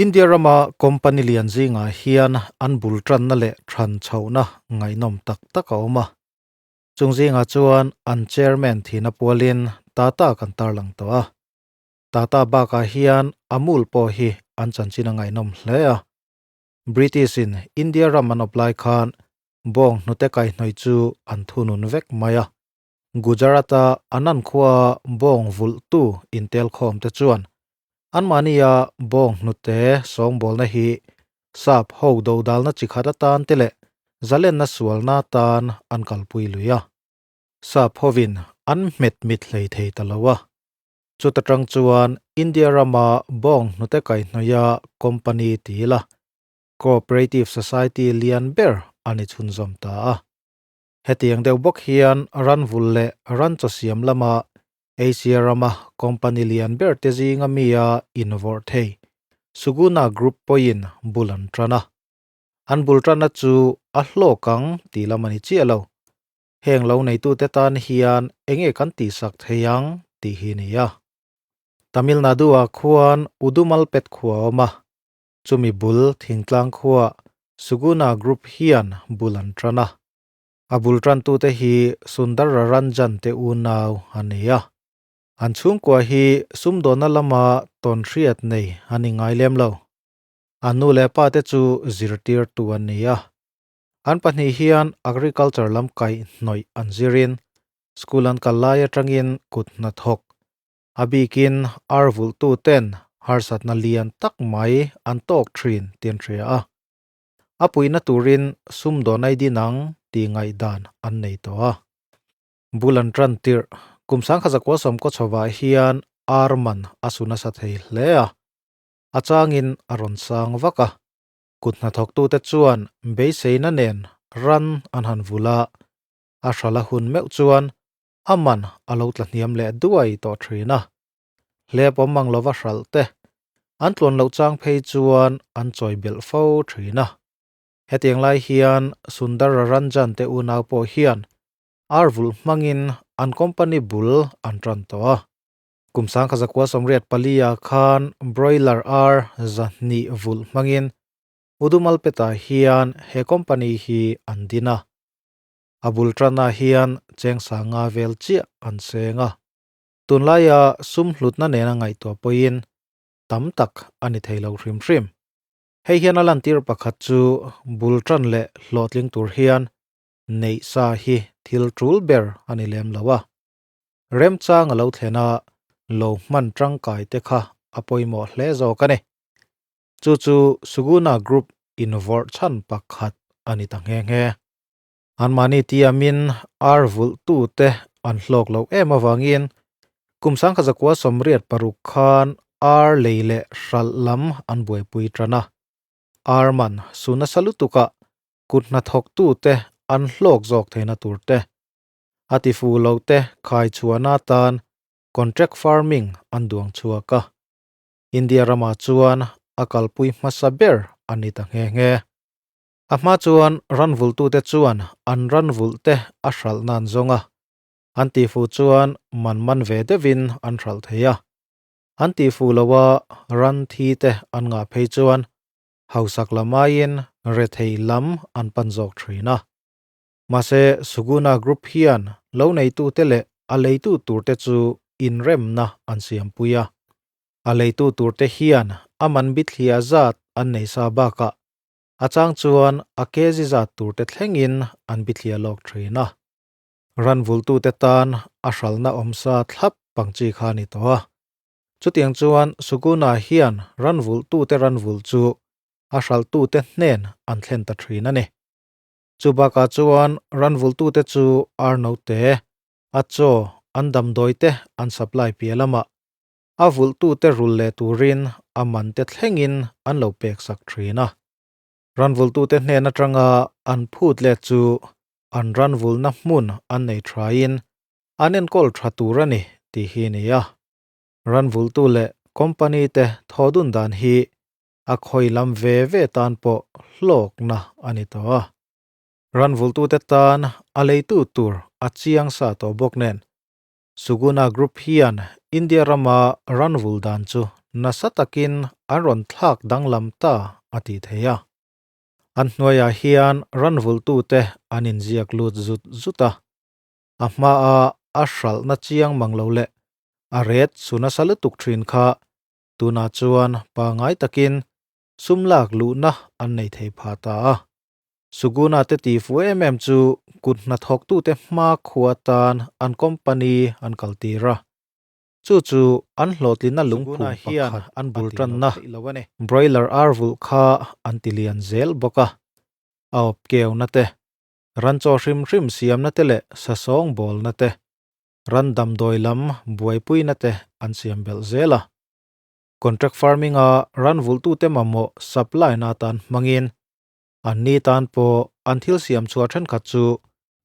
India rama company lian zingah hian an bul tanna leh than chhohna ngaihnawm tak tak a awm a. Chung zingah chuan an chairman thihna pualin Tata kan tarlang tawh a. Tata bakah hian Amul pawh hi an chanchin a ngaihnawm hle a. British in India ram an awp lai khan bawng hnute kaihhnawih chu an thunun vek mai a. Gujarat-a Anand khuaa bawng vulhtu intelkhawm te chuan anmahnia bawng hnute sawngbawlna hi sap ho dodalna chi khat atan te leh zalenna sualna atan an kalpui lui a. Sap hovin an hmet mit hlei thei ta lo a. Chuta tang chuan India rama bawng hnute kaihhnawih a company ti ila cooperative society lian ber a ni chhunzawm ta a. Hetiang deuh bawk hian ranvul leh ranchaw siam lama Asia rama company lian ber te zinga mi a invawrh thei Suguna Group pawhin bul an tan a. An bul tanna chu a hlawk ang tih lam a ni chiah lo. Heng lo neitute tan hian enge kan tihsak thei ang tih hi a ni a. Tamil Nadu-ah khuan Udumalpet khua a awm a, Chumi bul thingtlang khua Suguna Group hian bul an tan a. A bul tantute hi Sundar Raranjan te unau a ni a. An chhungkua hi sumdawnna lama tawnhriat nei a ni ngai lem lo. An nu leh pa te chu zirtirtu an ni a. An pahnih hian agriculture lam kaih hnawih an zirin school an kal lai atangin kut hnathawk A bikin ar vulhtu ten harsatna lian tak mai an tawk thin tih an hria a. A puihna turin sumdawn ai din ang tih ngaihdan an nei tawh a. Bul an tan tirh kum sangkhazakua sawmkaw chhovah hian ar man a su nasa thei hle a. A changin a rawn sang vak a. Kut hnathawktute chuan beiseina nen ran an han vulh a, a hrala hun meuh chuan A man a lo tla hniam leh duai tawh thin a, hlep awm ang lova hralh te an tluan loh chang phei chuan an chawi belh fo thin a. Hetiang lai hian Sundar Raranjan te unau pawh hian ar vulh hmangin an company bul an tan tawh a. Kum sangkhazakua 84 ah khan broiler ar 200 vulh hmangin Udumalpet-ah hian he company hi an din a. A bul tanah hian cheng sanga vel chiah an seng a, tunlaia sum hlutna nena ngaihtuah pawhin tam tak a ni thei lo hrim hrim. Hei hian a lantir pakhat chu bul tan leh hlawhtling tur hian neih sa hi thil tul ber a ni lem lo a. Remchang a lo thlen a, lo hman tangkai te kha a pawimawh hle zawk a ni. Chu chu Suguna Group invawrh chhan pakhat a ni ta nghe nghe. Anmahni tiamin ar vulhtute an hlawk loh em avangin kum 1986 khan ar lei leh hralh lam an buaipui tan a. Ar man su nasa lutukah kut hnathawktute an hlawk zawk theihna tur te, a tifu lote khai chhuahna atan contract farming an duang chhuak a. India ramah chuan a kalpui hmasa ber a ni ta nghe nghe. A hma chuan ranvulhtute chuan an ranvulhte a hralh nan zawng a, an tihfu chuan man man ve deuhin an hralh thei a. An tihfu loa ran thi te an ngah phei chuan hausak lam aiin rethei lam an pan zawk thin a. Mahse Suguna Group hian lo neitute leh a leitu turte chu inremna an siampui a. A leitu turte hian a man bithliah zat an nei sa bakah A chang chuan a kezi zat turte thlengin an bithliah lawk thin a. Ranvultute tan a hralhna awmsa thlap pang chi kha a ni tawh a. Chutiang chuan Suguna hian ranvulhtute ranvulh chu a hralhtute hnen an thlen ta thin a ni. Chu bakah chuan ranvulhtute chu ar note, a chaw, an damdawite an supply piah lamah a vulhtute rul leh turin a man te thlengin an lo pek sak thin a. Ranvulhtute hnen atanga an phut let chu an ranvulhna hmun an nei thain an enkawl tha tur a ni tih hi a ni a. Ranvulhtu leh company te thawhdun dan hi a khawi lam ve ve tan pawh hlawkna a ni tawh a. Ranvulhtute tan a leitu tur a chiang sa tawh bawk nen Suguna Group hian India rama ranvul dan chu nasa takin an rawn thlak danglam ta a tih theih a. An hnuaiah hian ranvulhtute an inziak lut zut zut a, a hmaa a hralhna chiang mang lo leh a ret su nasa lutuk thin kha tunah chuan pangai takin sum lak luhna an nei thei phah ta a. Suguna te ti fu em em chu kut hnathawktute hma khua tan an company an kaltir a. Chu chu an hlawhtlinna lungphum hian an bul tanna broiler ar vulh kha an ti lian zel bawk a. A awp keuna te, ran chaw hrim hrim siamna te leh sasawng bawlna te, ran damdawi lam buaipuina te an siam belh zel a. Contract farming-a ran vulhtute mamawh supply na atan hmangin anni tan pawh an thil siam chhuah thenkhat chu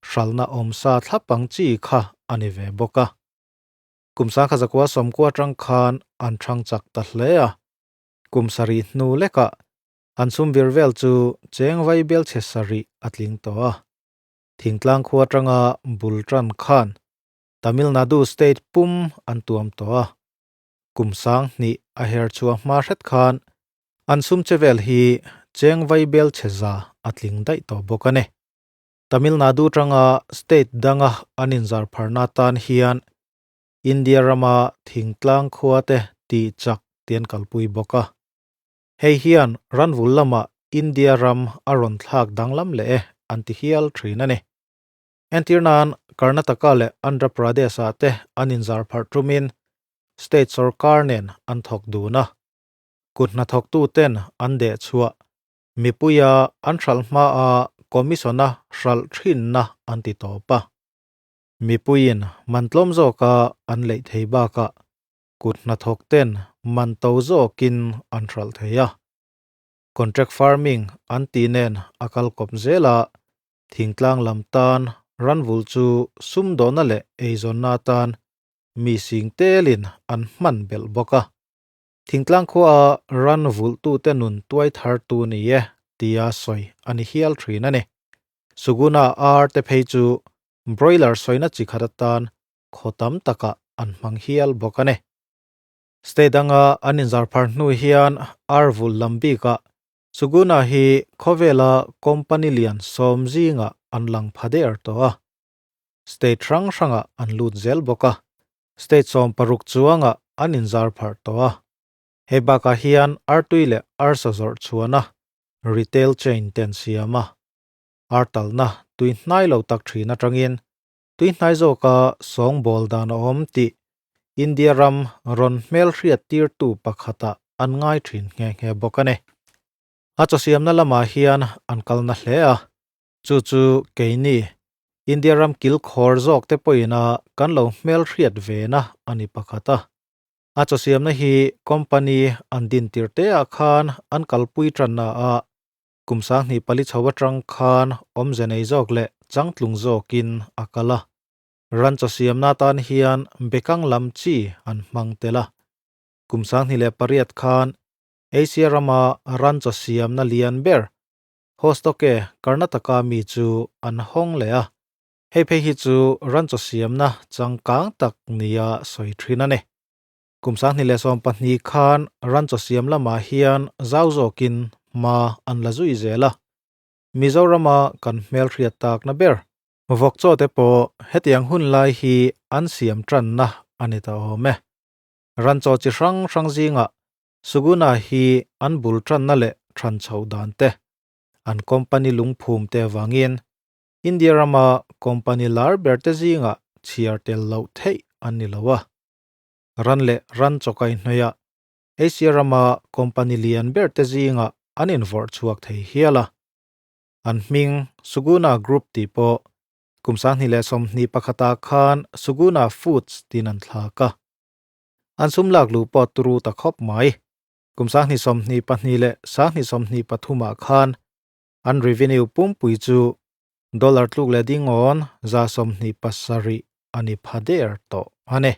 hralhna awmsa thlap ang chi kha a ni ve bawk a. Kum sangkha zakua sawmkua atang khan an thang chak ta hle a, kum sarih hnu lekah an sum vir vel chu cheng vai bel chhe sarih a tling tawh a. Thingtlang khua atanga bul tan khan Tamil Nadu state pum an tuam tawh a, kum sang hnih a her chhuah hma hret khan an sum che vel hi cheng vai bel chhe za a tling daih tawh bawk a ni. Tamil Nadu tanga state danga an inzar pharna tan hian India rama thingtlang khua te tih chak tih an kalpui bawk a. Hei hian ranvul lamah India ram a rawn thlak danglam leh e an ti hial thin a ni. Entir nan Karnataka leh Andhra Pradesh-ah te an inzar pharh tumin state sorkar nen an thawk dun a. Kut hnathawktuten an deh chhuah mipuia an hralh hmaa commission-a hralh thinna an ti tawp a. Mipuiin man tlawm zawka an leih thei bakah kut hnathawkten man to zawkin an hralh thei a. Contract farming an tih nen a kal kawp zel a, thingtlang lam tan ranvul chu sumdawhna leh eizawnna atan mi sing telin an hman belh bawk a. Thingtlang khuaa ran vulhtute nun tuai thartu ni e tia sawi a ni hial thin a ni. Suguna ar te phei chu broiler sawina chi khat atan khaw tam takah an hmang hial bawk a ni. State danga an inzar phar hnu hian ar vulh lam bikah Suguna hi khawvela company lian sawm zingah an lang pha der tawh a. State hrang hrangah an lut zel bawk a. State 16 chuangah an inzar pharh tawh a. Hei bakah hian artui leh arsa zawrh chhuahna retail chain te an siam a. Ar talna tui hnai lo tak thin atangin tui hnai zawka sawngbawl dan a awm tih India ram rawn hmelhriat tirtu pakhatah an ngai thin nghe nghe bawk a ni. A chawsiamna lamah hian an kalna hle a, chu chu keini India ram kilkhawr zawk te pawhin a kan lo hmelhriat ve na a ni pakhat a. A chawsiamna hi company an din tir te ah khan an kalpui tanna ah kum 24 chho atang khan awmze nei zawk leh changtlung zawkin a kal a. Ran chawsiamna atan hian bekang lam chi an hmang tel a. Kum 2008 khan Asia rama ran chawsiamna lian ber Hostoke, Karnataka mi chu an hawng leh a, hei phei hi chu ran chaw siamna changkang tak nia sawi thin a ni. Kum 2012 khan ran chaw siam lamah hian zau zawkin hma an la zui zel a, Mizorama kan hmelhriat takna ber vawk chaw te pawh hetiang hun lai hi an siam tanna a ni ta awm e. Ran chaw chi hrang hrang zingah Suguna hi an bul tanna leh than chhoh dan te, an company lungphum te avangin India rama company lar ber te zingah chhiar tel loh theih an ni lo a. Ran leh ran chaw kaihhnawihah Asia rama company lian ber te zingah an invawrh chhuak thei hial a. An hming Suguna Group tih pawh kum 2021ah khan Suguna Foods tiin an thlak a. An sum lak luh pawh turu ta khawp mai. Kum 2022 leh 2023ah khan an revenue pumpui chu dollar tluk leh dingawn 127 a ni pha der tawh a ni.